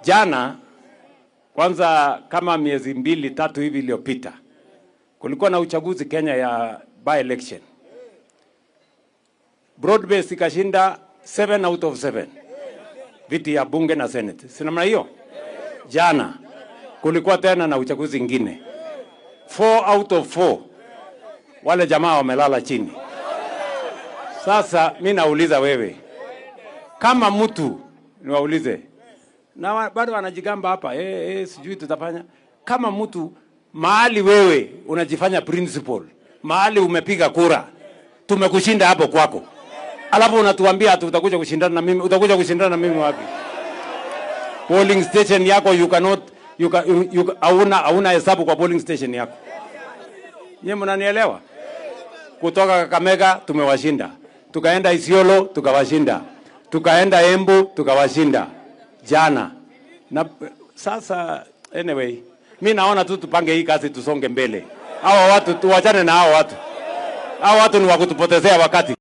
Jana kwanza, kama miezi 2-3 hivi iliyopita, kulikuwa na uchaguzi Kenya ya by election. Broad base ikashinda 7 out of 7 viti ya bunge na senate, si namna hiyo? Jana kulikuwa tena na uchaguzi ingine, 4 out of 4 wale jamaa wamelala chini. Sasa mi nauliza wewe, kama mtu niwaulize na bado wanajigamba hapa sijui tutafanya. Kama mtu mahali wewe unajifanya principal, mahali umepiga kura, tumekushinda hapo kwako, alafu unatuambia ati utakuja kushindana na mimi. Utakuja kushindana na mimi wapi? Polling station yako you cannot, you can, you, you, hauna hauna hesabu kwa polling station yako. Nyie mnanielewa? Kutoka Kakamega tumewashinda, tukaenda Isiolo tukawashinda, tukaenda Embu tukawashinda jana na sasa. Anyway, mi naona tu tupange hii kazi tusonge mbele. Hawa watu tuwachane na hawa watu, hawa watu ni wa kutupotezea wakati.